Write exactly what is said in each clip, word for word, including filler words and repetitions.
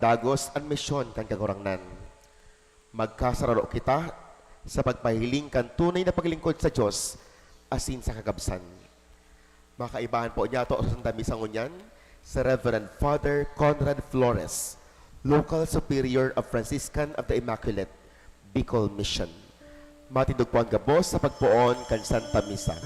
Dagos an misyon kan Kagurangnan. Magkasararo kita sa pagpahiling kan tunay na paglingkod sa Dios asin sa kagabsan. Makaibahan po niyato sa Santa Misa ngunyan si Reverend Father Conrad Flores, Local Superior of Franciscan of the Immaculate, Bicol Mission. Matindog po an gabos sa pagpoon kan Santa Misa.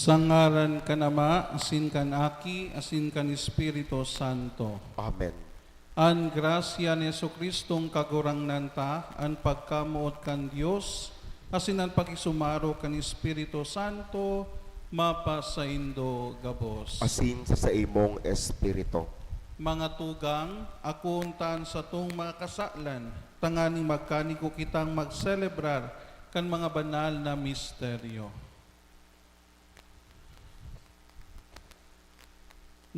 Sa ngaran kan Ama, asin kan Aki, asin kan Espiritu Santo. Amen. An grasya ni Jesu-Cristong Kagurangnan ta, an pagkamoot kan Dios, asin an pakisumaro kan Espiritu Santo, mapasaindo gabos. Asin sa saimong espiritu. Mga tugang, akoon ta an satong mga kasalan, tanganing magkanigo kitang magselebrar kan mga banal na misteryo.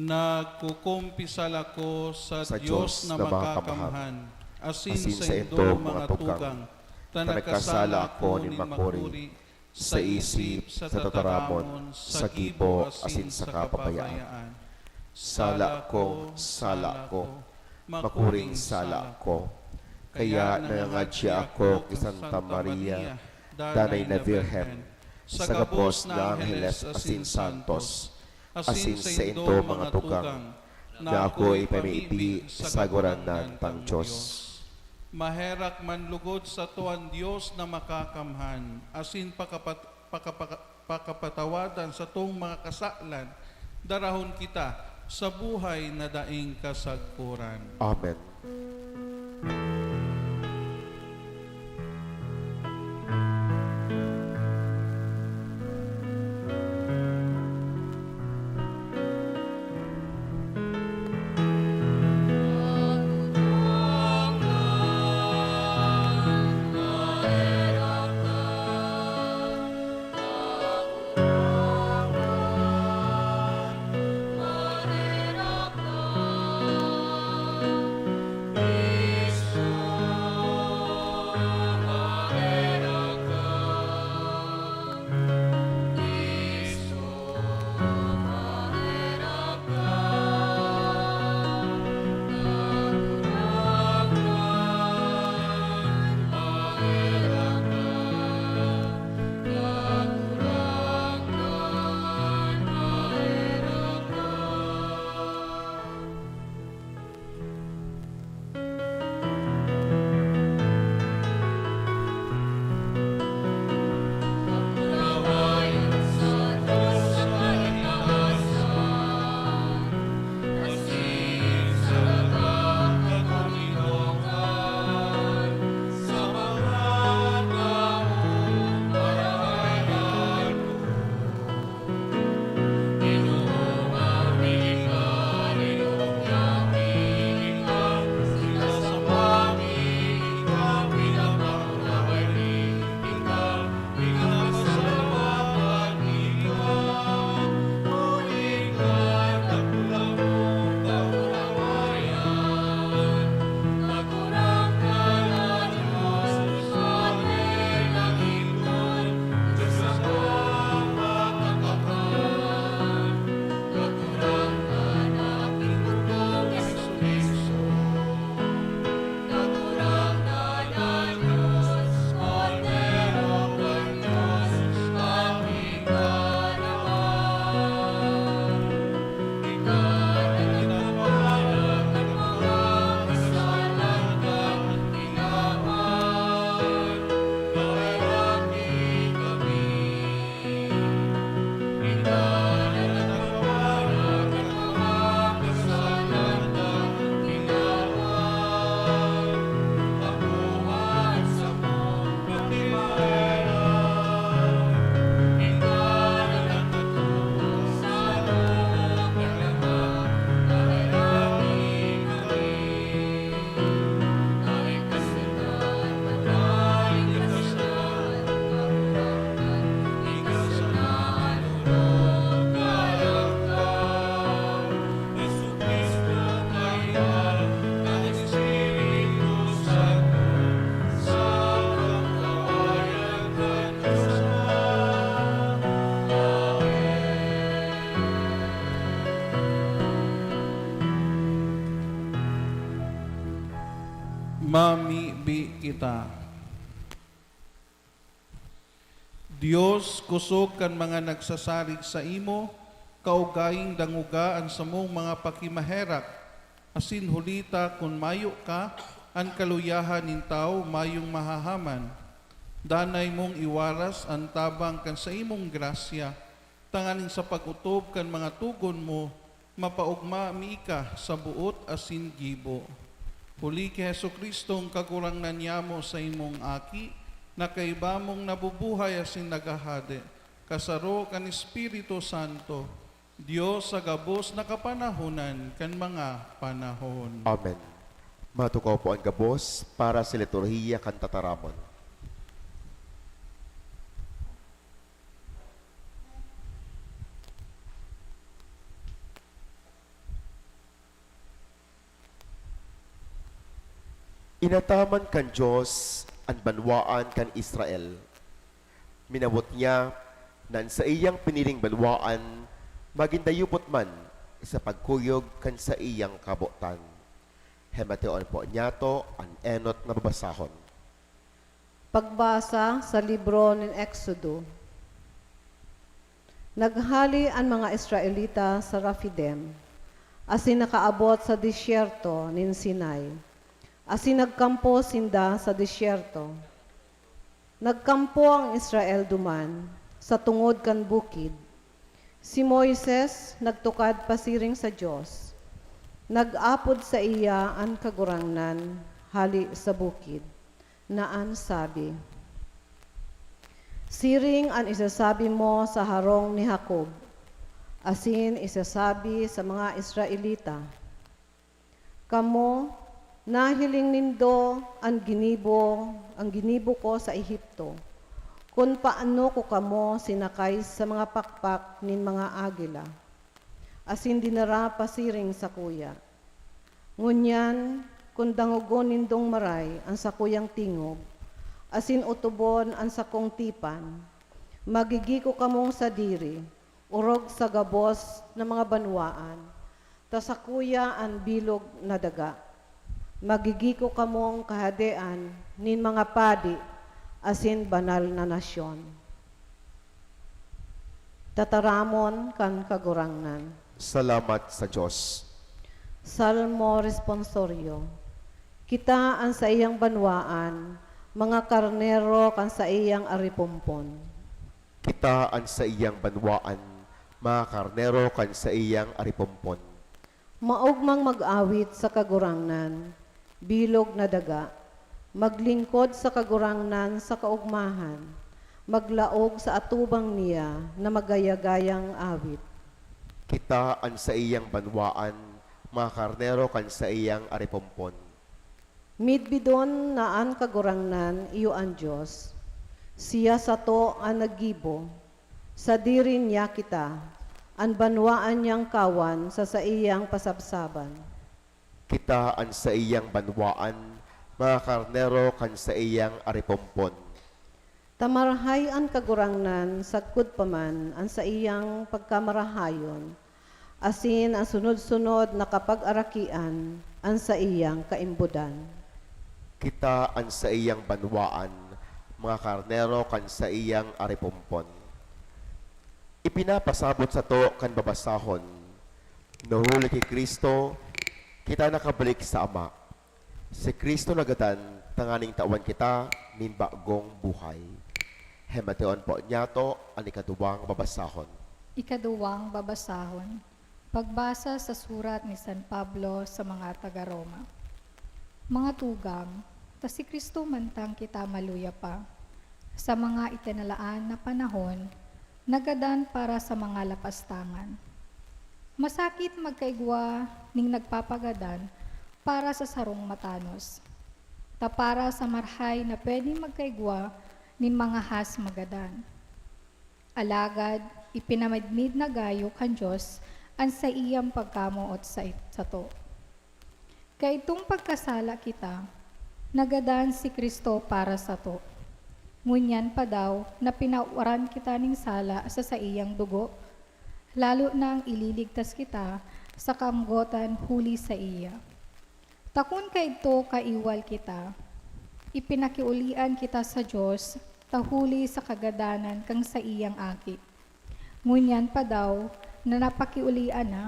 Nagkukumpisal ako sa Sa Dios Dios na na makakamhan, makakamhan, asin asin sa saindo indong mga mga tugang, tugang, ta ta nagkasala nagkasala ako ako nin nin makuri makuri sa isip, sa tataramon, sa gibo, asin sa kapabayaan. Sala ko, sala ko, makuring sala ko. Kaya nangangadya ako ki Santa Maria, Danay na Birhen, sa gabos na angheles asin santos, asin saindo mga tugang, na ako ipamibi sa Kagurangnan tang Dios. Maherak man lugod sato an Dios na Makakamhan, asin pakapat-, pakapaka-, pakapatawadan satong mga kasalan, darahon kita sa buhay na daing kasagkoran. Amen. Mamibi kita. Dios, kosog kan mga nagsasarig saimo, kaugayng dangoga an samong mga pakimaherak, asin huli ta kun mayo ka, an kaluyahan nin tawo mayong mahahaman. Danay mong iwaras an tabang kan saimong grasya, tanganing sa pag-otob kan mga togon mo, mapaogma mi ika sa boot asin gibo. Huli ki Jesu-Cristong Kagurangnan nyamo, saimong Aki, na kaiba mong nabubuhay asin naghahade, kasaro kan Espiritu Santo, Dios sa gabos na kapanahonan kan mga panahon. Amen. Matukaw po an gabos para sa liturhiya kan tataramon. Inataman kan Dios an banwaan kan Israel. Minawot niya na an saiyang piniling banwaan magin dayupot man sa pagkuyog kan saiyang kabotan. Hemateon po niyato an enot na babasahon. Pagbasa sa libro nin Exodo. Naghale an mga Israelita sa Rafidim, asin nakaabot sa desyerto nin Sinai. asin nagkampo sinda sa desyerto. Nagkampo an Israel duman, sa tungod kan bukid. Si Moises nagtukad pasiring sa Dios. Nag-apod saiya an Kagurangnan hale sa bukid, na an sabi, "Siring an isasabi mo sa harong ni Jacob, asin isasabi sa mga Israelita, 'Kamo, nahiling nindo an ginibo, an ginibo ko sa Egipto, kun paano ko kamo sinakay sa mga pakpak nin mga agila, asin dinara pasiring sakuya. Ngunyan, kun dangogon nindong maray an sakuyang tingog, asin otobon an sakong tipan, magigiko kamong sadiri, orog sa gabos na mga banwaan, ta sakuya an bilog na daga. Magigiko kamong kahadean nin mga padi asin banal na nasyon." Tataramon kan Kagurangnan. Salamat sa Dios. Salmo Responsorio. Kita an saiyang banwaan, mga karnero kan saiyang aripompon. Kita an saiyang banwaan, mga karnero kan saiyang aripompon. Maogmang mag-awit sa Kagurangnan, bilog na daga. Maglingkod sa Kagurangnan sa kaogmahan. Maglaog sa atubang niya na magaya-gayang awit. Kita an saiyang banwaan, mga karnero kan saiyang aripompon. Midbidon na an Kagurangnan iyo an Dios. Siya sato an naggibo. Sadiri niya kita, an banwaan niyang kawan sa saiyang pasabsaban. Kita an saiyang banwaan, mga karnero kan saiyang aripompon. Ta marahay an Kagurangnan sagkod pa man an saiyang pagkamarahayon, asin an sunod-sunod na kapag-arakian an saiyang kaimbodan. Kita an saiyang banwaan, mga karnero kan saiyang aripompon. Ipinapasabot sato kan babasahon, na huli ki Cristo, kita nakabalik sa Ama. Si Cristo nagadan tanganing tawan kita nin bagong buhay. Hemation po niyato an ikaduwang babasahon. Ikaduwang babasahon. Pagbasa sa surat ni San Pablo sa mga taga Roma. Mga tugang, ta si Cristo mantang kita maluya pa, sa mga itinalaan na panahon, nagadan para sa mga lapastangan. Masakit magkaigwa ning nagpapagadan para sa sarong matanos, ta para sa marahay na pwedeng magkaigwa nin mga has magadan. Alagad ipinamidbid na gayo kan Dios an saiyang pagkamoot sa, sato. Kaidtong pagkasala kita, nagadan si Cristo para sato. Ngunyan pa daw na pinawaran kita nin sala sa saiyang dugo, lalo nang ililigtas kita sa kaanggotan huli saiya. Ta kun kaidto kaiwal kita, ipinakiolian kita sa Dios ta huli sa kagadanan kan saiyang Aki. Ngunyan pa daw na napakiolian na,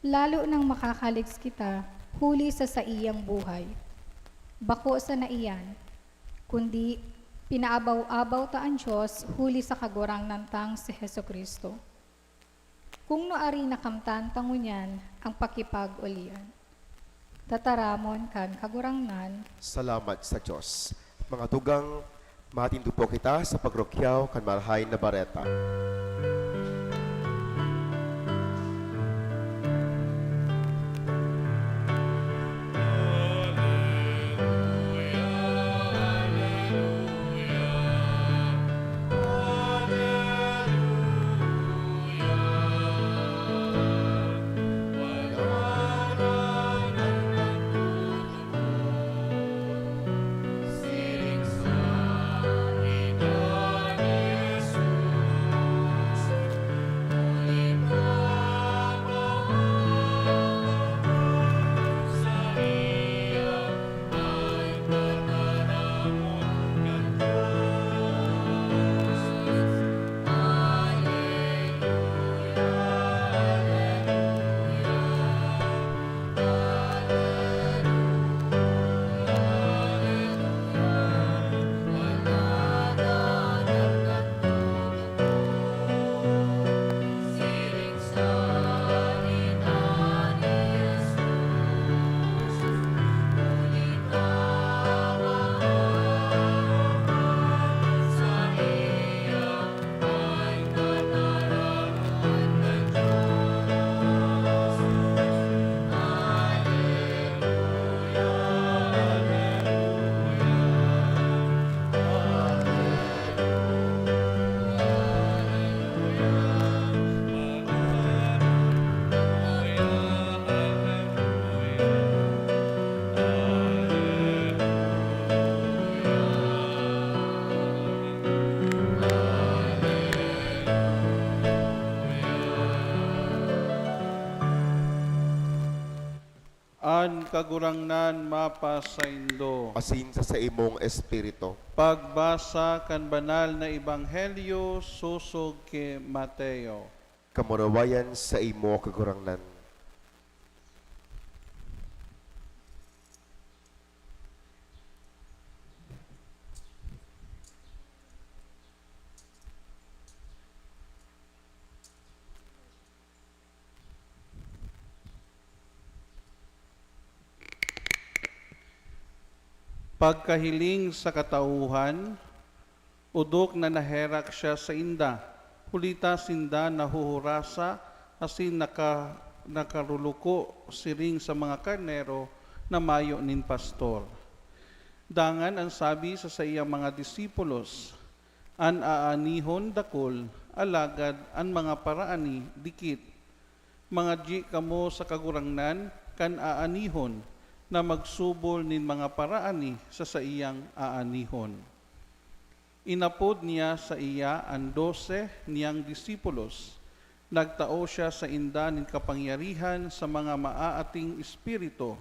lalo nang makakaligtas kita huli sa saiyang buhay. Bako sana iyan, kundi pinaabaw-abaw ta an Dios huli sa Kagurangnan tang si Jesu-Cristo. Kun nuarin nakamtan ta ngunyan an pakipag-olian. Tataramon kan Kagurangnan. Salamat sa Dios. Mga tugang, matindog po kita sa pagrukyaw kan Marahay na Bareta. An Kagurangnan mapasaindo. Asin sa saimong espiritu. Pagbasa kan Banal na Ebanghelyo sosog ki Mateo. Kamurawayan sa imo, Kagurangnan. Pagkahiling sa katauhan, odok na naherak siya sainda, huli ta sinda nahuhurasa asin naka-, nakaruluko siring sa mga karnero na mayo nin pastor. Dangan an sabi sa saiyang mga disipulos, "An aanihon dakul, alagad an mga paraani dikit. Mangadyi kamo sa Kagurangnan kan aanihon na magsubol nin mga paraani sa saiyang aanihon." Inapod niya saiya an dose niyang disipulos. Nagtao siya sainda nin kapangyarihan sa mga maating espiritu,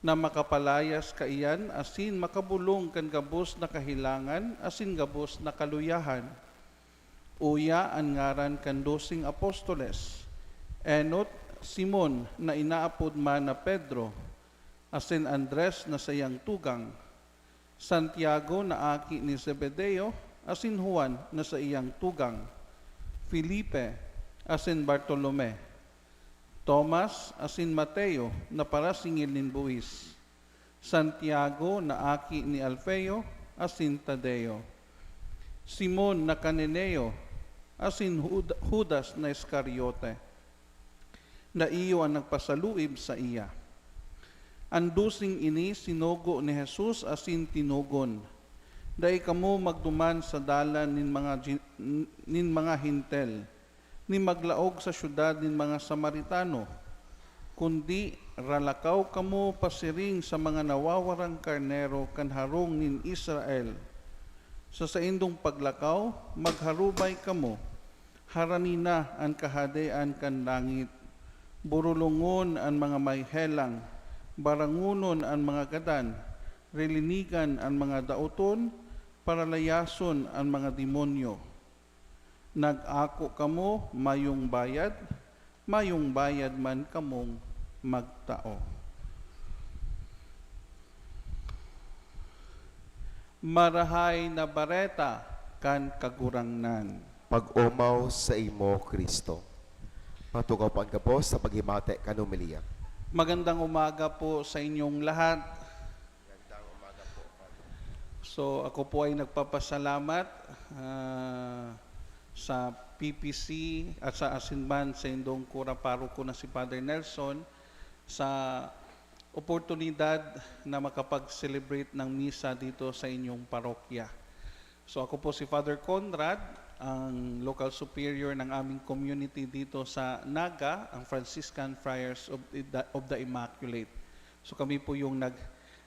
na makapalayas kaiyan asin makabolong kan gabos na kahelangan asin gabos na kaluyahan. Uya an ngaran kan doseng apostoles, enot, Simon, na inaapod man na Pedro, asin Andres na saiyang tugang, Santiago na aki ni Zebedeo, asin Juan na saiyang tugang, Felipe, asin Bartolome, Tomas, asin Mateo na parasingil nin buhis, Santiago na aki ni Alfeo, asin Tadeo, Simon na Cananeo, asin Jud-, Judas na Iscariote, na iyo an nagpasaluib saiya. An doseng ini sinugo ni Jesus asin tinugon, "Dai kamo magduman sa dalan nin mga Gen-, nin mga Hentil, ni maglaog sa syudad nin mga Samaritano, kundi ralakaw kamo pasiring sa mga nawawarang karnero kan harong nin Israel. Sa saindong paglakaw, magharubay kamo. Harani na an Kahadean kan langit. Borolongon an mga may helang, barangonon an mga gadan, rilinigan an mga daoton, paralayason an mga demonyo. Nag-ako kamo, mayong bayad, mayong bayad man kamong magtao." Marahay na Bareta kan Kagurangnan. Pag-omaw saimo, Cristo. Matukaw po an gabos sa paghimate kan homilya. Magandang umaga po sa inyong lahat. So, ako po ay nagpapasalamat, ah, sa P P C at sa asin man sa indong kura paroko na si Father Nelson sa oportunidad na makapag-celebrate ng misa dito sa inyong parokya. So, ako po si Father Conrad, ang local superior ng aming community dito sa Naga, ang Franciscan Friars of the, of the Immaculate. So, kami po yung nag-,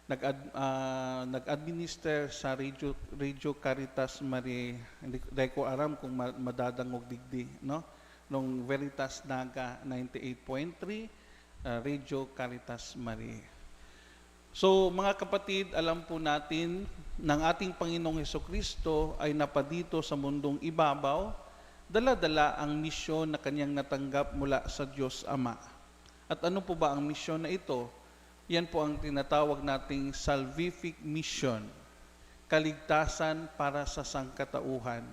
nag-ad-, ah, nag-administer sa Radio, Radio Caritas Mariae. Hindi, di ko aram kung ma-, madadangog digdi, no? Nung Veritas Naga ninety-eight point three, ah, Radio Caritas Mariae. So, mga kapatid, alam po natin na ang ating Panginoong Hesukristo ay napadito sa mundong ibabaw, dala-dala ang misyon na kanyang natanggap mula sa Diyos Ama. At ano po ba ang misyon na ito? Yan po ang tinatawag nating salvific mission, kaligtasan para sa sangkatauhan.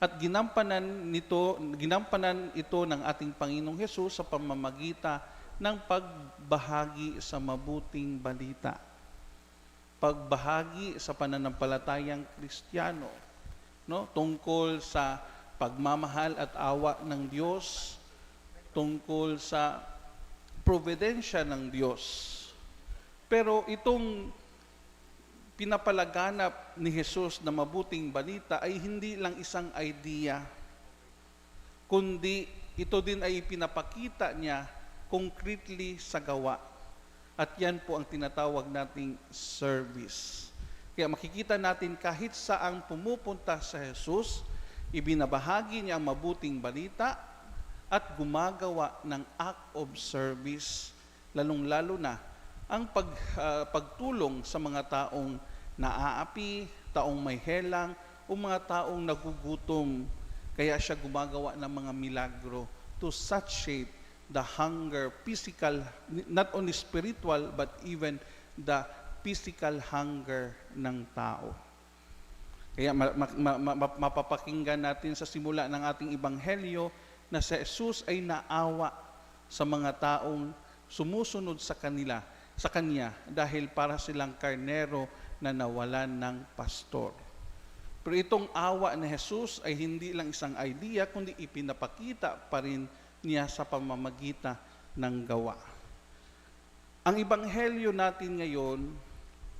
At ginampanan nito, ginampanan ito ng ating Panginoong Hesus sa pamamagitan ng pagbahagi sa mabuting balita. Pagbahagi sa pananampalatayang Kristiyano, no? Tungkol sa pagmamahal at awa ng Diyos, tungkol sa providensya ng Diyos. Pero itong pinapalaganap ni Jesus na mabuting balita ay hindi lang isang idea, kundi ito din ay ipinapakita niya concretely sa gawa. At yan po ang tinatawag nating service. Kaya makikita natin kahit saang pumupunta si Jesus, ibinabahagi niya ang mabuting balita at gumagawa ng act of service, lalong-lalo na Ang pag, ah, pagtulong sa mga taong naaapi, taong may helang, o mga taong nagugutom, kaya siya gumagawa ng mga milagro to satiate the hunger, physical, not only spiritual, but even the physical hunger ng tao. Kaya ma-, ma-, ma-, ma-, mapapakinggan natin sa simula ng ating ebanghelyo na si Jesus ay naawa sa mga taong sumusunod sa kanila, sa kanya, dahil para silang karnero na nawalan ng pastor. Pero itong awa ni Jesus ay hindi lang isang idea, kundi ipinapakita pa rin niya sa pamamagitan ng gawa. Ang ebanghelyo natin ngayon,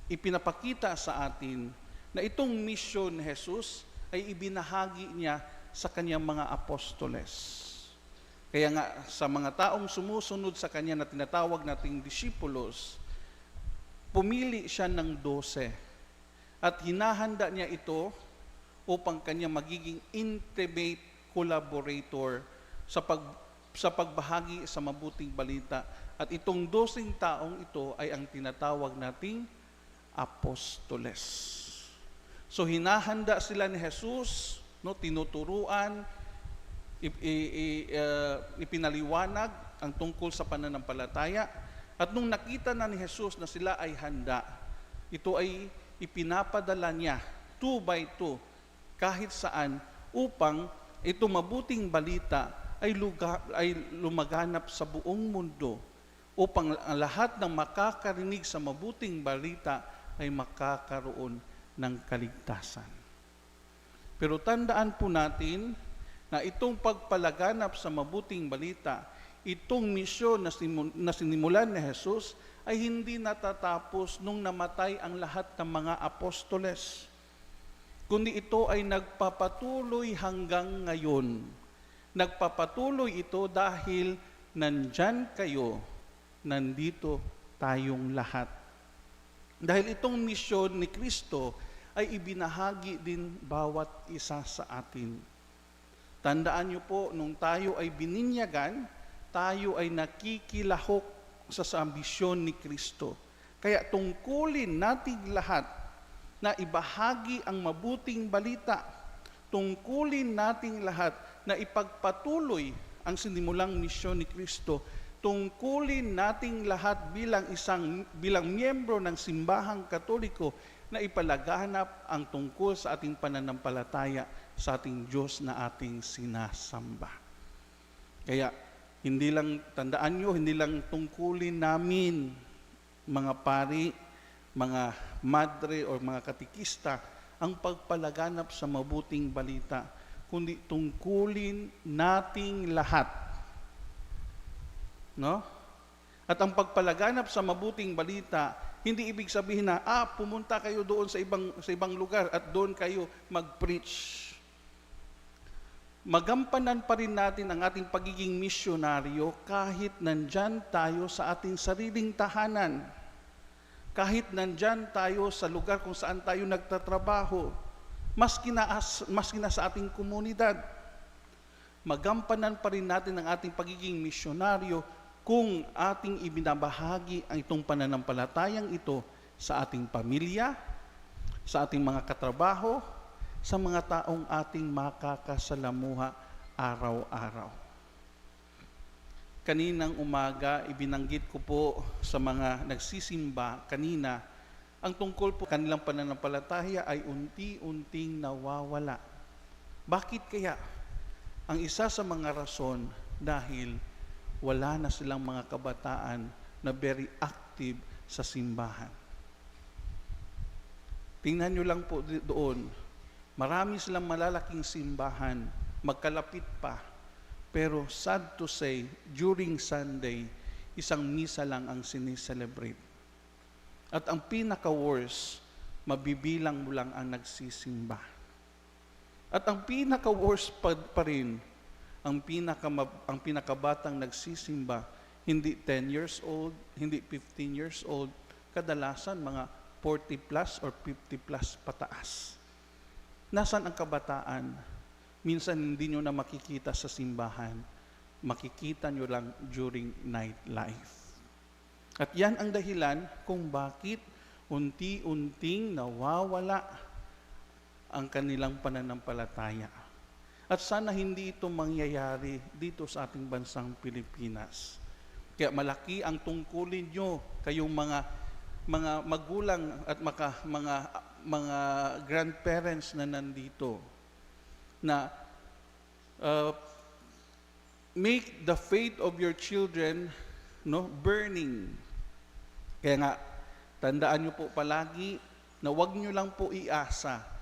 ipinapakita sa atin na itong misyon ni Jesus ay ibinahagi niya sa kanyang mga apostoles. Kaya nga, sa mga taong sumusunod sa kanya na tinatawag nating disipulos, pumili siya ng dose. At hinahanda niya ito upang kanya magiging intimate collaborator sa pag-, sa pagbahagi sa mabuting balita. At itong doseng taong ito ay ang tinatawag nating apostoles. So, hinahanda sila ni Jesus, no, tinuturuan, ip-, i-, i-, ah, ipinaliwanag ang tungkol sa pananampalataya. At nung nakita na ni Jesus na sila ay handa, ito ay ipinapadala niya two by two kahit saan, upang itong mabuting balita ay luga-, ay lumaganap sa buong mundo, upang ang lahat ng makakarinig sa mabuting balita ay makakaroon ng kaligtasan. Pero tandaan po natin na itong pagpalaganap sa mabuting balita, itong misyon na simu-, na sinimulan ni Jesus, ay hindi natatapos nung namatay ang lahat ng mga apostoles, kundi ito ay nagpapatuloy hanggang ngayon. Nagpapatuloy ito dahil nandiyan kayo, nandito tayong lahat. Dahil itong misyon ni Cristo ay ibinahagi din bawat isa sa atin. Tandaan niyo po, nung tayo ay bininyagan, tayo ay nakikilahok sa, sa misyon ni Cristo. Kaya tungkulin nating lahat na ibahagi ang mabuting balita. Tungkulin nating lahat na ipagpatuloy ang sinimulang misyon ni Cristo. Tungkulin nating lahat bilang isang, bilang miyembro ng Simbahang Katoliko na ipalaganap ang tungkol sa ating pananampalataya sa ating Diyos na ating sinasamba. Kaya, hindi lang, tandaan niyo, hindi lang tungkulin namin, mga pari, mga madre, or mga katekista, ang pagpalaganap sa mabuting balita, kundi tungkulin nating lahat. No? At ang pagpalaganap sa mabuting balita, hindi ibig sabihin na, "Ah, pumunta kayo doon sa ibang, sa ibang lugar at doon kayo mag-preach." Magampanan pa rin natin ang ating pagiging misyonaryo kahit nandyan tayo sa ating sariling tahanan, kahit nandyan tayo sa lugar kung saan tayo nagtatrabaho, maski na as-, maski na sa ating komunidad. Magampanan pa rin natin ang ating pagiging misyonaryo kung ating ibinabahagi ang itong pananampalatayang ito sa ating pamilya, sa ating mga katrabaho, sa mga taong ating makakasalamuha araw-araw. Kaninang umaga, ibinanggit ko po sa mga nagsisimba kanina, ang tungkol po kanilang pananampalataya ay unti-unting nawawala. Bakit kaya? Ang isa sa mga rason, dahil wala na silang mga kabataan na very active sa simbahan. Tingnan nyo lang po di-, doon, marami silang malalaking simbahan, magkalapit pa. Pero sad to say, during Sunday, isang misa lang ang sineselebrate. At ang pinaka-worst, mabibilang mo lang ang nagsisimba. At ang pinaka-worst pa, pa rin, ang pinaka-, ang pinakabatang nagsisimba, hindi ten years old, hindi fifteen years old, kadalasan mga forty plus or fifty plus pataas. Nasaan ang kabataan? Minsan hindi nyo na makikita sa simbahan. Makikita nyo lang during nightlife. At yan ang dahilan kung bakit unti-unting nawawala ang kanilang pananampalataya. At sana hindi ito mangyayari dito sa ating bansang Pilipinas. Kaya malaki ang tungkulin nyo, kayong mga, mga magulang at maka-, mga, mga grandparents na nandito, na, uh, make the faith of your children, no, burning. Kaya nga, tandaan nyo po palagi na wag nyo lang po iasa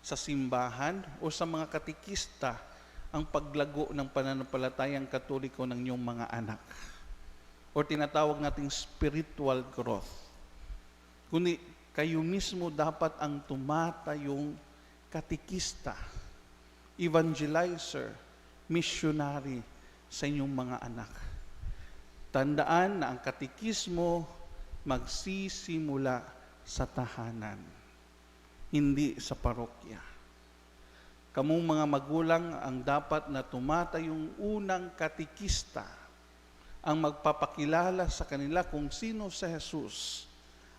sa simbahan o sa mga katekista ang paglago ng pananampalatayang Katoliko ng inyong mga anak, or tinatawag nating spiritual growth. Kundi kayo mismo dapat ang tumatayong katekista, evangelizer, missionary sa inyong mga anak. Tandaan na ang katekismo magsisimula sa tahanan, hindi sa parokya. Kamong mga magulang ang dapat na tumatayong unang katekista, ang magpapakilala sa kanila kung sino si Jesus,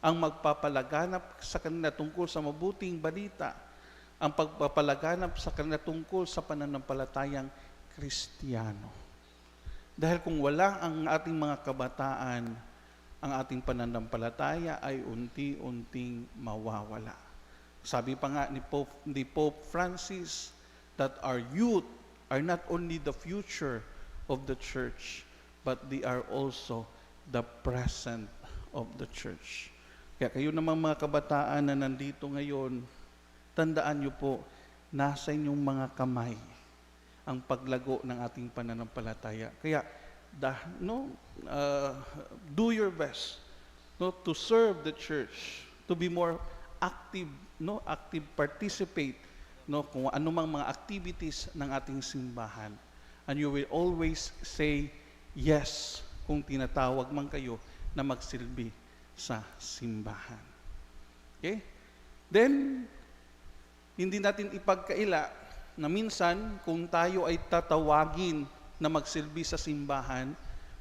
ang magpapalaganap sa kanila tungkol sa mabuting balita, ang pagpapalaganap sa kanila tungkol sa pananampalatayang Kristiyano. Dahil kung wala ang ating mga kabataan, ang ating pananampalataya ay unti-unting mawawala. Sabi pa nga ni Pope, ni Pope Francis, that our youth are not only the future of the church, but they are also the present of the church. Kaya kayo namang mga kabataan na nandito ngayon, tandaan niyo po, nasa inyong mga kamay ang paglago ng ating pananampalataya. Kaya, da-, no, ah, do your best, no, to serve the church, to be more active, no, active participate, no, kung anumang mga activities ng ating simbahan. And you will always say yes kung tinatawag man kayo na magsilbi sa simbahan. Okay? Then, hindi natin ipagkaila na minsan, kung tayo ay tatawagin na magsilbi sa simbahan,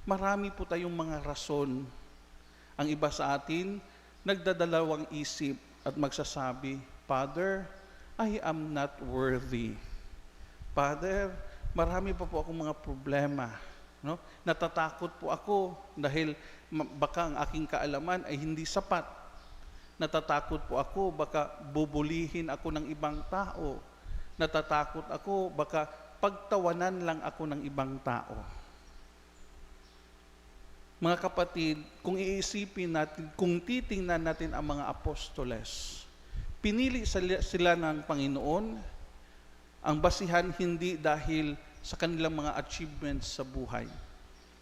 marami po tayong mga rason. Ang iba sa atin, nagdadalawang isip at magsasabi, "Father, I am not worthy. Father, marami pa po akong mga problema." No? "Natatakot po ako dahil ma-, baka ang aking kaalaman ay hindi sapat. Natatakot po ako, baka bubulihin ako ng ibang tao. Natatakot ako, baka pagtawanan lang ako ng ibang tao." Mga kapatid, kung iisipin natin, kung titingnan natin ang mga apostoles, pinili sila, sila ng Panginoon, ang basihan hindi dahil sa kanilang mga achievements sa buhay,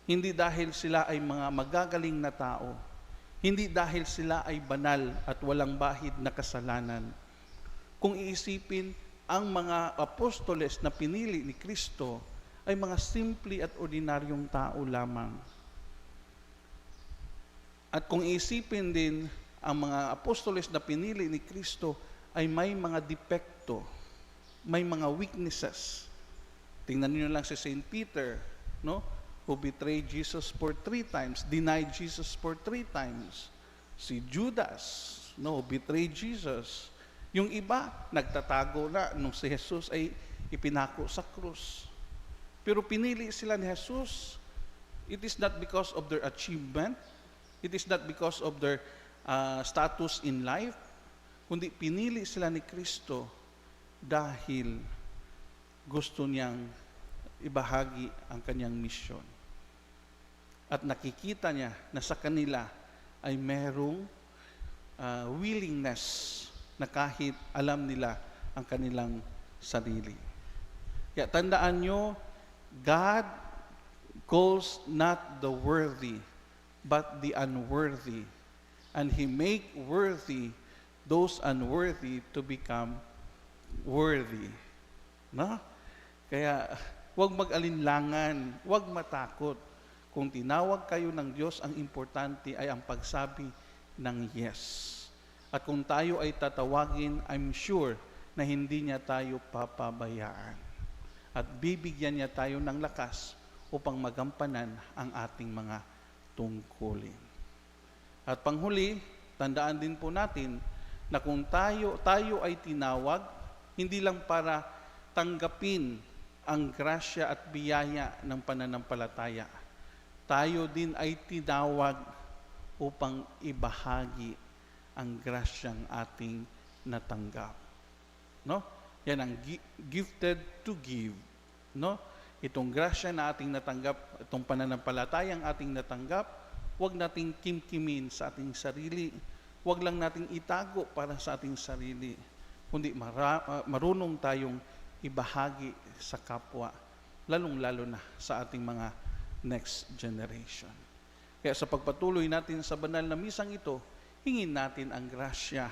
hindi dahil sila ay mga magagaling na tao, hindi dahil sila ay banal at walang bahid na kasalanan. Kung iisipin, ang mga apostoles na pinili ni Cristo ay mga simple at ordinaryong tao lamang. At kung iisipin din, ang mga apostoles na pinili ni Cristo ay may mga depekto, may mga weaknesses. Tingnan niyo lang si Saint Peter, no? Who betrayed Jesus for three times, denied Jesus for three times. Si Judas, no, betrayed Jesus. Yung iba, nagtatago na nung si Jesus ay ipinako sa krus. Pero pinili sila ni Jesus. It is not because of their achievement. It is not because of their, ah, status in life. Kundi pinili sila ni Cristo dahil gusto niyang ibahagi ang kanyang misyon. At nakikita niya na sa kanila ay merong, ah, willingness na kahit alam nila ang kanilang sarili. Kaya tandaan nyo, God calls not the worthy, but the unworthy. And He make worthy those unworthy to become worthy. No? Kaya, huwag mag-alinlangan, huwag matakot. Kung tinawag kayo ng Diyos, ang importante ay ang pagsabi ng yes. At kung tayo ay tatawagin, I'm sure na hindi niya tayo papabayaan. At bibigyan niya tayo ng lakas upang magampanan ang ating mga tungkulin. At panghuli, tandaan din po natin na kung tayo, tayo ay tinawag, hindi lang para tanggapin ang grasya at biyaya ng pananampalataya. Tayo din ay tinawag upang ibahagi ang grasyang ating natanggap. No? Yan ang gi-, gifted to give. No? Itong grasya na ating natanggap, itong pananampalatayang ating natanggap, huwag nating kimkimin sa ating sarili. Huwag lang nating itago para sa ating sarili, kundi mara-, ah, marunong tayong ibahagi sa kapwa, lalong-lalo na sa ating mga next generation. Kaya sa pagpatuloy natin sa banal na misang ito, hingin natin ang grasya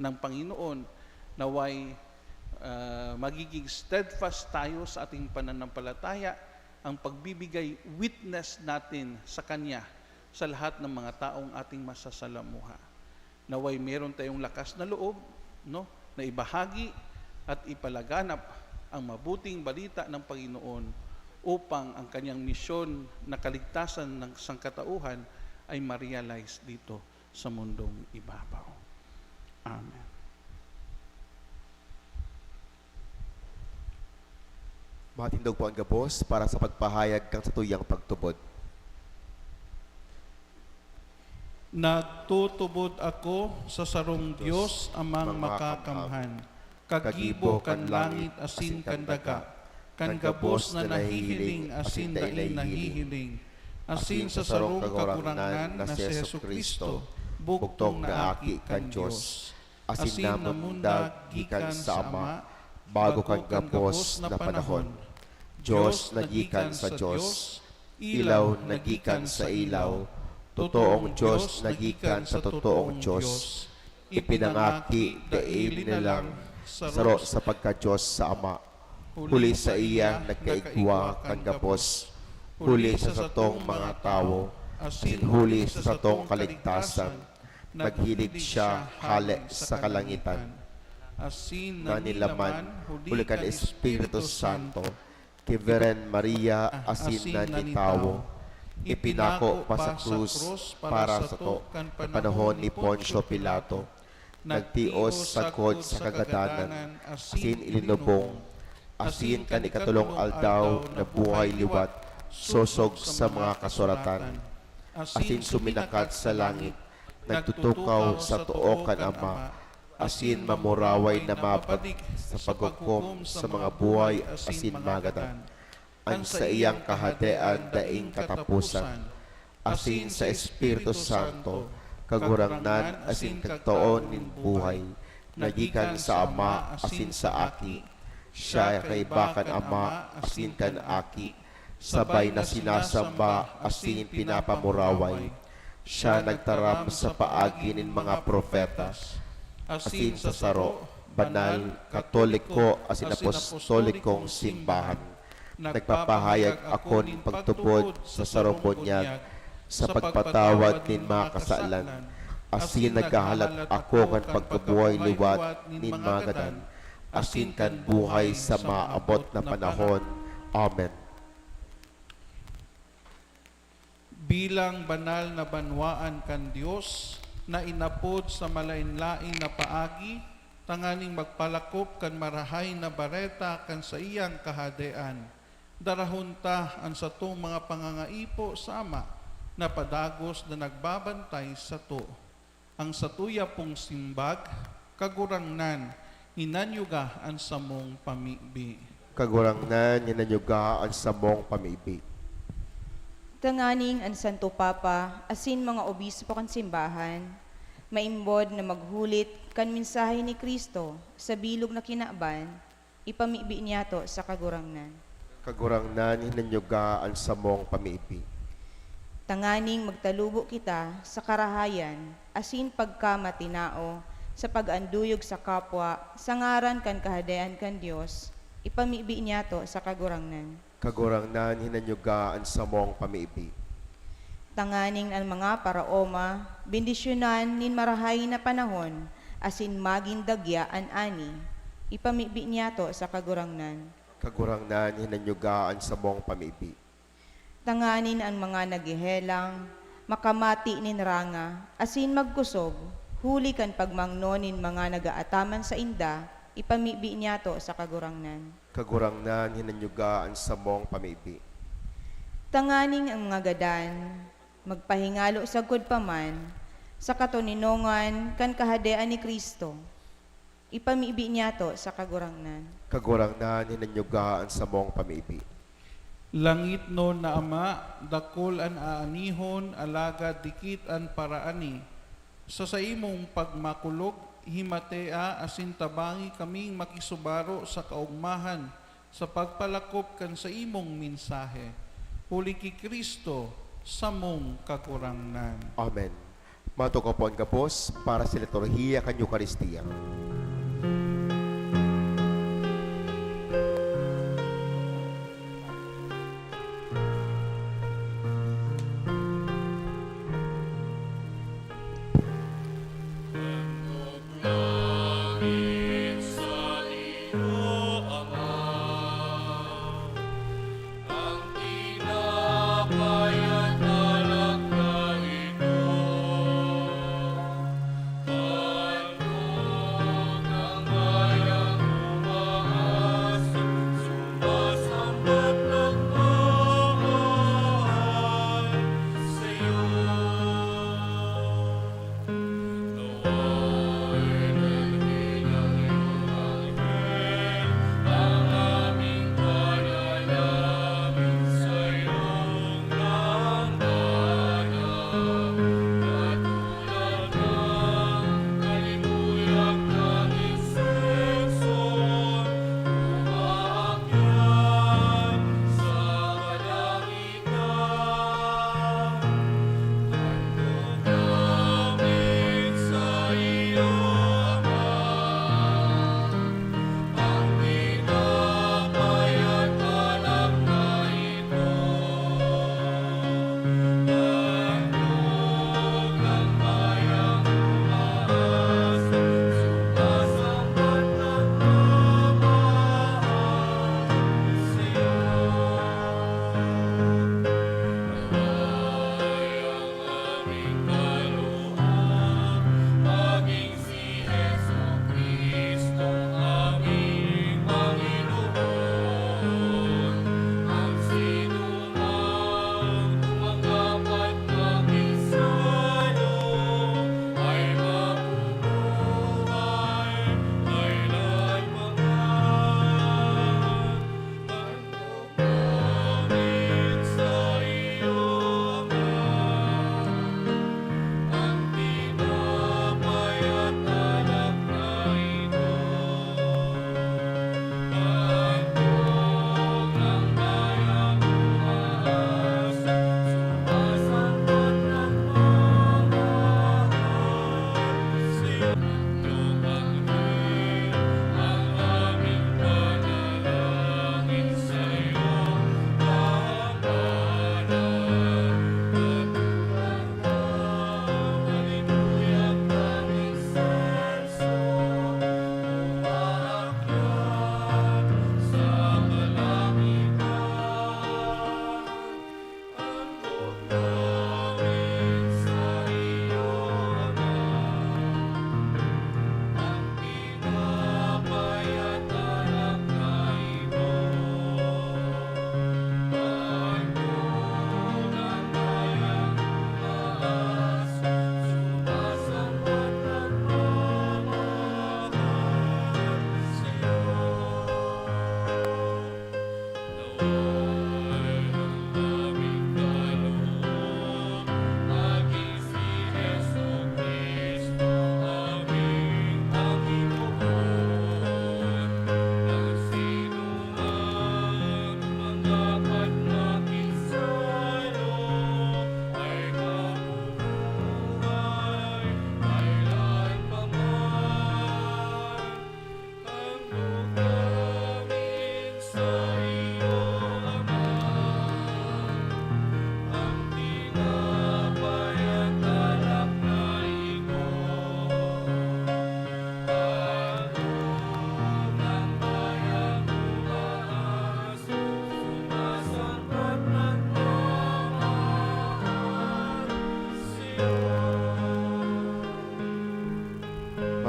ng Panginoon, naway, ah, magiging steadfast tayo sa ating pananampalataya, ang pagbibigay witness natin sa Kanya sa lahat ng mga taong ating masasalamuha. Naway meron tayong lakas na loob, no, na ibahagi at ipalaganap ang mabuting balita ng Panginoon upang ang kanyang misyon na kaligtasan ng sangkatauhan ay ma-realize dito sa mundong ibabaw. Amen. Matindog po ang gabos para sa pagpahayag kan satuyang pagtubod. Nagtutubod ako sa sarong Dios, Amang Makakamhan, kagibo kan langit asin kan daga, kan gabos na nahihiling asin dai nahihiling, asin sa sarong Kagurangnan na si Jesu-Cristo, bugtong na Aki kan Dios, asin namundag gikan sa Ama bago kan gabos na panahon. Dios na gikan sa Dios, ilaw na gikan sa ilaw, totoong Dios na gikan sa totoong Dios, ipinangaki dai nilalang saro sa pagka-Dios sa Ama. Huli saiya nagkaigwa kan gabos, huli sa satong mga tawo, asin huli sa satong kaligtasan, naghilig siya hale sa kalangitan. Asin nanilaman huli kan Espiritu Santo, ki Virgen Maria asin nagin tawo, ipinako pa sa krus para sato kan panahon ni Poncio Pilato. Nagtios sagkod sa kagadanan asin ilinubong, asin kan ikatolong aldaw nabuhay liwat sosog sa mga kasuratan, asin suminakat sa langit, nagtutukaw sa too kan Ama, asin mamuraway na mabalik sa paghukom sa mga buhay asin magadan. An saiyang Kahadean daing kataposan, asin sa Espiritu Santo, Kagurangnan asin Kagtaon nin buhay, na gikan sa Ama asin sa Aki. Siya kaiba kan Ama asin kan Aki, sabay na sinasamba asin pinapamuraway. Siya nagtaram sa paagi nin mga propeta, asin sa saro, banal, katoliko asin apostolikong simbahan. Nagpapahayag ako nin pagtubod sa sarong bunyag sa pagpatawad nin mga kasalan, asin naghahalat ako kan pagkabuhay liwat nin mga gadan, asin kan buhay sa maabot na panahon. Amen. Bilang banal na banwaan kan Dios, na inapod sa malaen-laen na paagi, tanganing magpalakop kan Marahay na Bareta kan saiyang Kahadean, darahon ta an satong mga pangangaipo sa Ama na padagos na nagbabantay sato. Ang satuya pong simbag, Kagurangnan, hinanyuga an samong pamibi. Kagurangnan, hinanyuga an samong pamibi. Tanganing an Santo Papa asin mga obispo kan simbahan maimbod na maghulit kan mensahe ni Cristo sa bilog na kinaban, ipamibi niyato sa Kagurangnan. Kagurangnan, hinanyuga an samong pamibi. Tanganing magtalubo kita sa karahayan asin pagkamatinao sa pag-anduyog sa kapwa sa ngaran kan Kahadean kan Dios, ipamibi niyato sa Kagurangnan. Kagurangnan, hinanyuga an samong pamibi. Tanganing an mga paraoma bendisyonan nin marahay na panahon asin magin dagya an ani, ipamibi niyato sa Kagurangnan. Kagurangnan, hinanyuga an samong pamibi. Tanganing an mga naghehelang makamati nin ranga, asin magkosog, huli kan pagmangno nin mga nagaataman sainda, ipamibi niyato sa Kagurangnan. Kagurangnan, hinanyuga an samong pamibi. Tanganing ang mga gadan magpahingalo sagkod pa man sa katoninongan kan Kahadean ni Cristo, ipamibi niyato sa Kagurangnan. Kagurangnan, hinanyuga an samong pamibi. Langitnon na Ama, dakul an aanihon, alagad dikit an paraani. Sa saimong pagmakulog, himatea asin tabangi kaming makisubaro sa kaogmahan sa pagpalakop kan saimong mensahe. Huli ki Cristo, samong Kagurangnan. Amen. Matukopon gabos para sa liturhiya kan Eukaristia.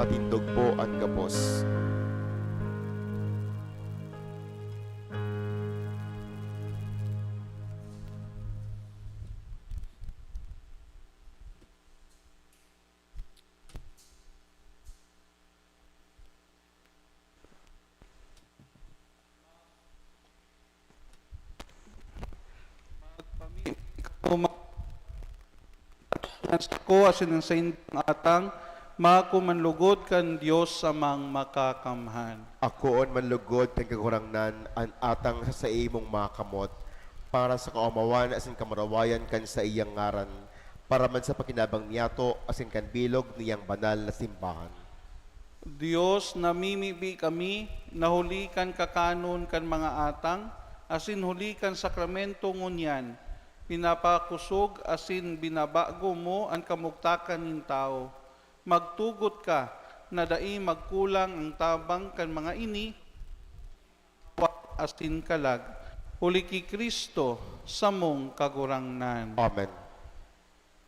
Tindog po an gabos. Magpami-, ikaw ma-, an sako asin an saindong atang, mako manlugod kan Dios Amang Makakamhan. Akoon manlugod kan Kagurangnan an atang sa saimong mga kamot, para sa kaomawan asin kamurawayan kan saiyang ngaran, para man sa pakinabang niyato asin kan bilog niyang banal na simbahan. Dios, namimibi kami na huli kan kakanon kan mga atang asin huli kan sakramento ngunyan, pinapakosog asin binabago mo an kamugtakan nin tawo. Magtugot ka na dai magkulang an tabang kan mga ini, asin kalag, huli ki Cristo, samong Kagurangnan. Amen.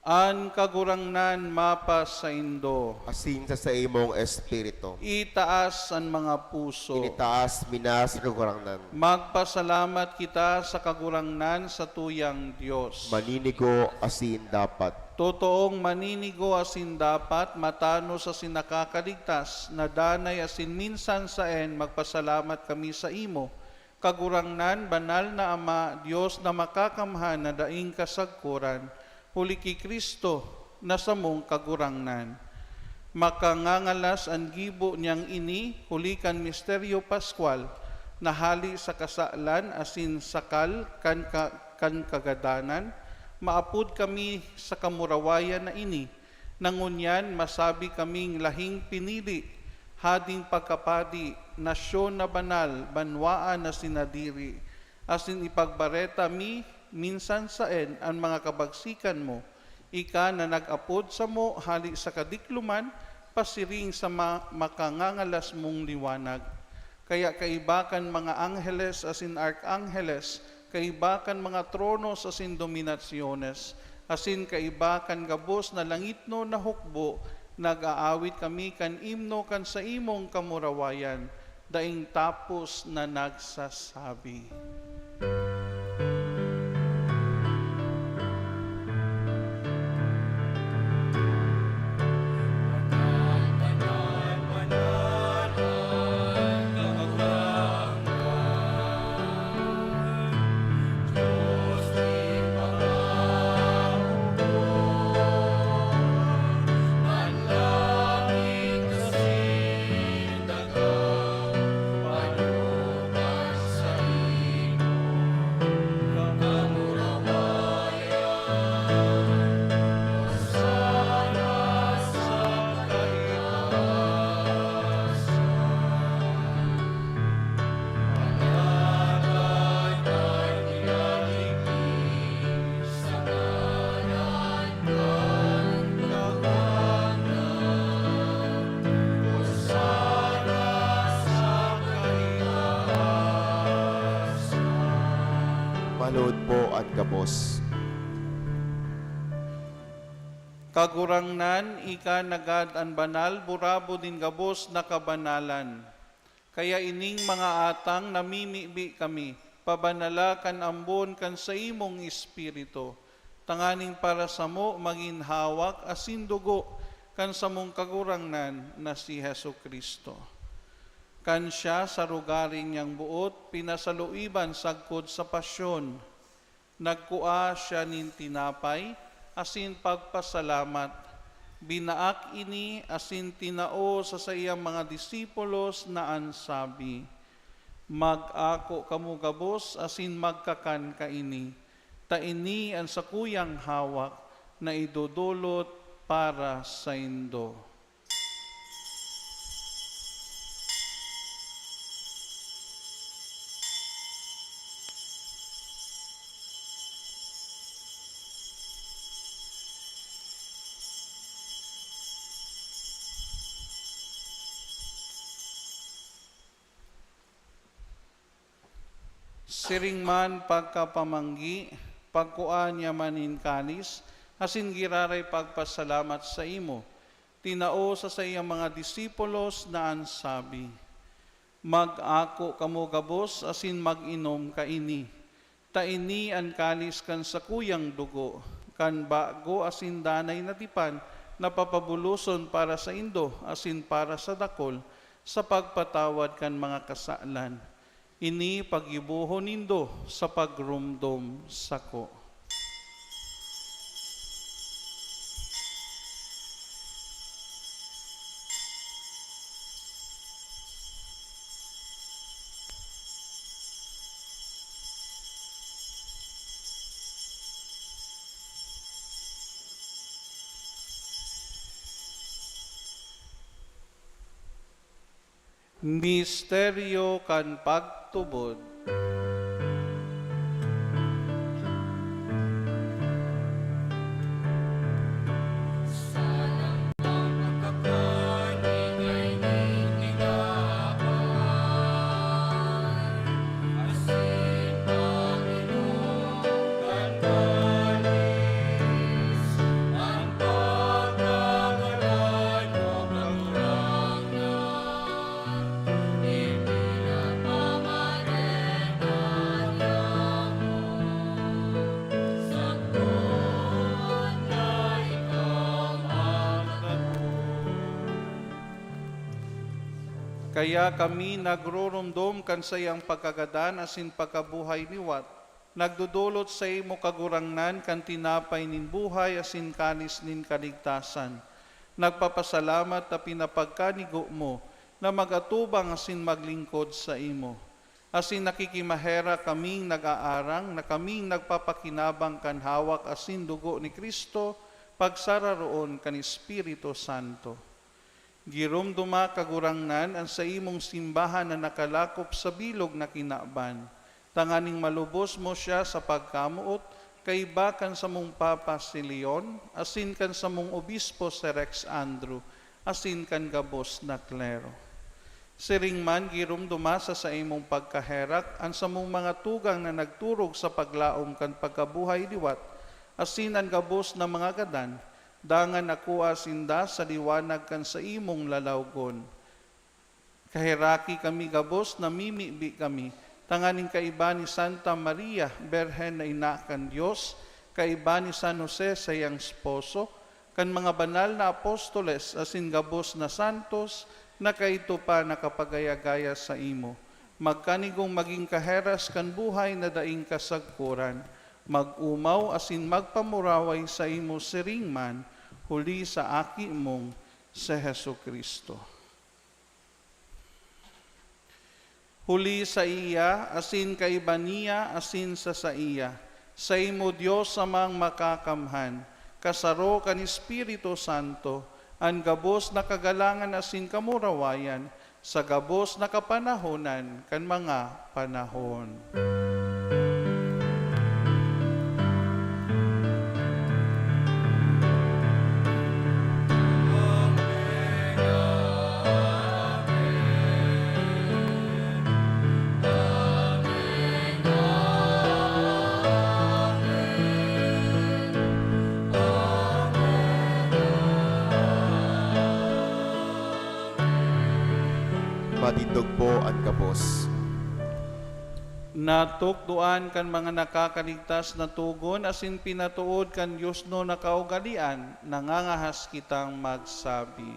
An Kagurangnan mapasaindo. Asin sa saimong espiritu. Itaas an mga puso. Initaas mi na sa Kagurangnan. Magpasalamat kita sa Kagurangnan, satuyang Dios. Maninigo asin dapat. Totoong maninigo asin dapat, matanos asin nakakaligtas, na danay asin minsan saen magpasalamat kami saimo, Kagurangnan, Banal na Ama, Dios na makakamhan na daing kasagkoran, huli ki Cristo na samong Kagurangnan. Makangangalas an gibo niyang ini huli kan misteryo paskwal na hali sa kasalan asin sakal kan ka-, kan kagadanan, maapod kami sa kamurawayan na ini, na ngunyan masabi kaming lahing pinili, hading pagkapadi, nasyon na banal, banwaan na sinadiri, asin ipagbareta mi minsan saen an mga kabagsikan mo, ika na nag-apod samo hali sa kadikloman pasiring sa ma-, makangangalas mong liwanag. Kaya kaiba kan mga angheles asin arkangeles, kaiba kan mga tronos asin dominasyones, asin kaiba kan gabos na langitnon na hukbo, nag-aawit kami kan imno kan saimong kamurawayan, daing tapos na nagsasabi. Manood po an gabos. Kagurangnan, ika nagad an banal, burabod nin gabos na kabanalan. Kaya ining mga atang namimibi kami, pabanala kan ambon kan saimong Espiritu, tanganing para samo magin hawak asin dugo kan samong Kagurangnan na si Jesu-Cristo. Kan siya sa rugari niyang boot pinasaluiban sagkod sa pasyon, nagkua siya nin tinapay asin pagpasalamat, binaak ini asin tinao sa saiyang mga disipulos na an sabi, "Mag-ako kamo gabos asin magkakan kaini, ta ini an sakuyang hawak na idodolot para saindo." Siring man pagkapamanggi, pagkua niya man nin kalis, asin giraray pagpasalamat saimo. Tinao sa saiyang mga disipulos na an sabi, "Mag-ako kamo gabos asin mag-inom kaini, ta ini an kalis kan sakuyang dugo, kan bago asin danay na tipan na papabuloson para saindo asin para sa dakul sa pagpatawad kan mga kasalan. Ini paggibohon nindo sa pagromdom sako." Misteryo kan pagtubod. Kaya kami nagroromdom kan saiyang pagkagadan asin pagkabuhay liwat, nagdodolot saimo, Kagurangnan, kan tinapay nin buhay asin kalis nin kaligtasan. Nagpapasalamat ta pinapagkanigo mo na mag-atubang asin maglingkod saimo. Asin nakikimaherak kaming nag-aarang na kaming nagpapakinabang kan hawak asin dugo ni Cristo, pagsararoon kan Espiritu Santo. Giromdoma, Kagurangnan, an saimong simbahan na nakalakop sa bilog na kinaban, tanganing malubos mo siya sa pagkamoot kaiba kan samong Papa si Leon, asin kan samong Obispo si Rex Andrew, asin kan gabos na klero. Siring man, giromdoma sa saimong pagkaherak an samong mga tugang na nagturog sa paglaom kan pagkabuhay liwat, asin an gabos na mga gadan, dangan akoa sinda sa liwanag kan saimong lalawgon. Kaheraki kami gabos, namimibi kami, tanganing kaiba ni Santa Maria, Birhen na Ina kan Dios, kaiba ni San Jose, saiyang esposo, kan mga banal na apostoles asin gabos na santos na kaidto pa nakapagaya-gaya saimo, magkanigong magin kaheras kan buhay na daing kasagkoran, mag-omaw asin magpamuraway saimo siring man, huli sa Aki mong si Jesu-Cristo. Huli saiya, asin kaiba niya, asin sa saiya, saimo, Dios Amang Makakamhan, kasaro kan Espiritu Santo, an gabos na kagalangan asin kamurawayan, sa gabos na kapanahonan kan mga panahon. Matindog po an gabos. Natukdoan kan mga nakakaligtas na togon asin pinatood kan diosnon na kaugalean, nangangahas kitang magsabi.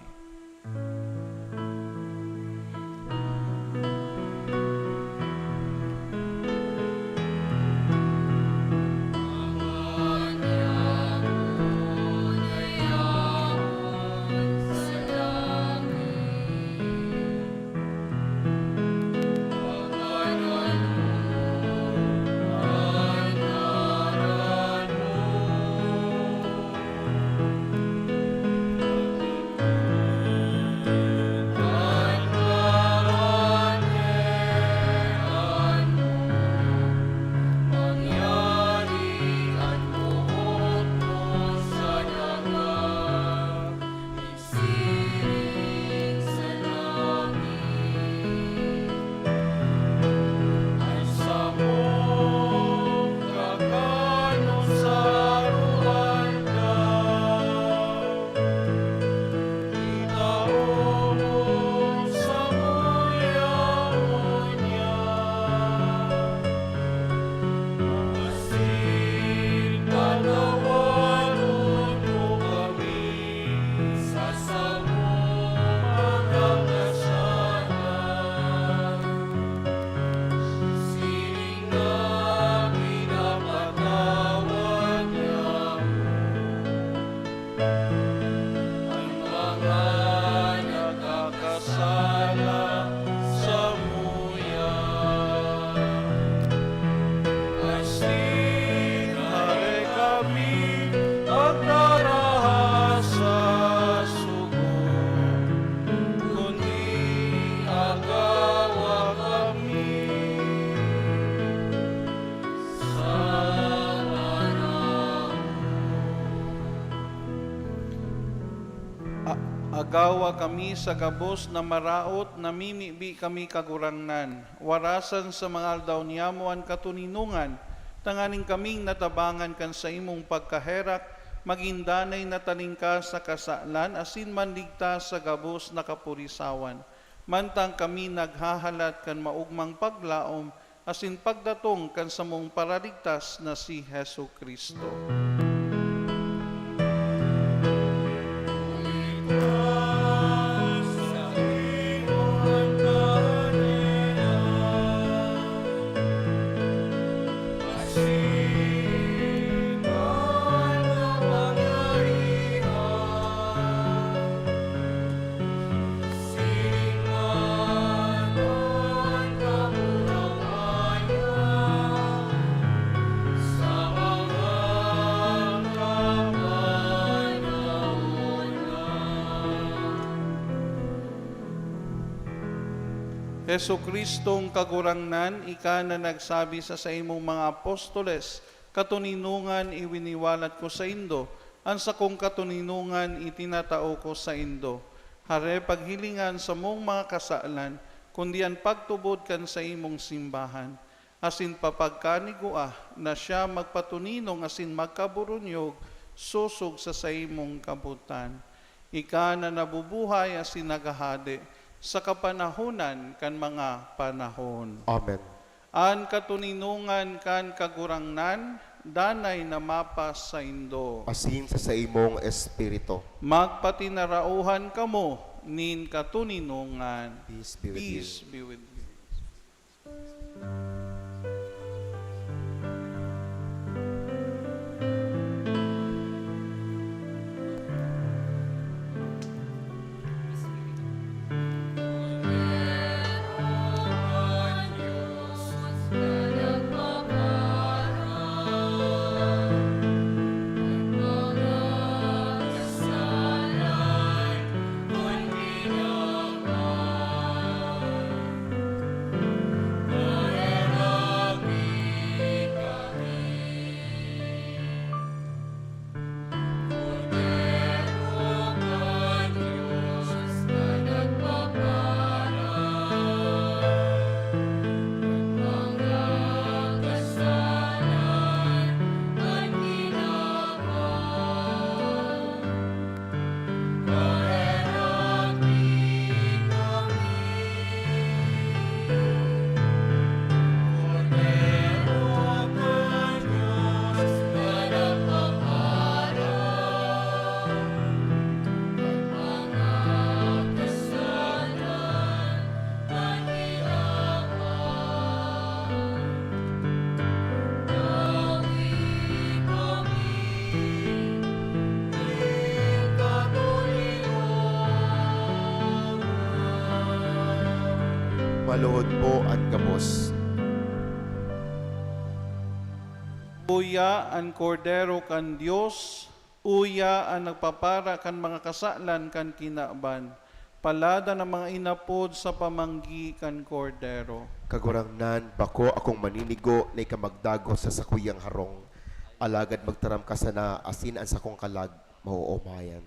Gawa kami sa gabos na maraot, namimibi kami, Kagurangnan. Warasan sa mga aldaw niyamo an katoninongan, tanganing kaming natabangan kan saimong pagkaherak, magin danay na talingkas sa kasalan asin manligtas sa gabos na kapurisawan. Mantang kami naghahalat kan maogmang paglaom asin pagdatong kan samong Paraligtas na si Jesu-Cristo. Jesu-Cristong Kagurangnan, ika na nagsabi sa saimong mga apostoles, "Katoninongan iwiniwalat ko saindo, an sakong katoninongan itinatao ko saindo." Hare paghilingan samong mga kasalan, kundi an pagtubod kan saimong simbahan, asin papagkanigua na siya magpatoninong asin magkaburunyog sosog sa saimong kabotan. Ika na nabubuhay asin naghahade sa kapanahonan kan mga panahon. Amen. An katoninongan kan Kagurangnan danay na mapasaindo. Asin sa saimong espiritu. Magpatinarauhan kamo nin katoninongan. Peace be with you. Peace be with you. Maluhod po an gabos. Uya an Kordero kan Dios, uya an nagpapara kan mga kasalan kan kinaban. Paladan an mga inapod sa pamanggi kan Kordero. Kagurangnan, bako akong maninigo na ika magdagos sa sakuyang harong, alagad magtaram ka sana asin an sakong kalag maoomayan.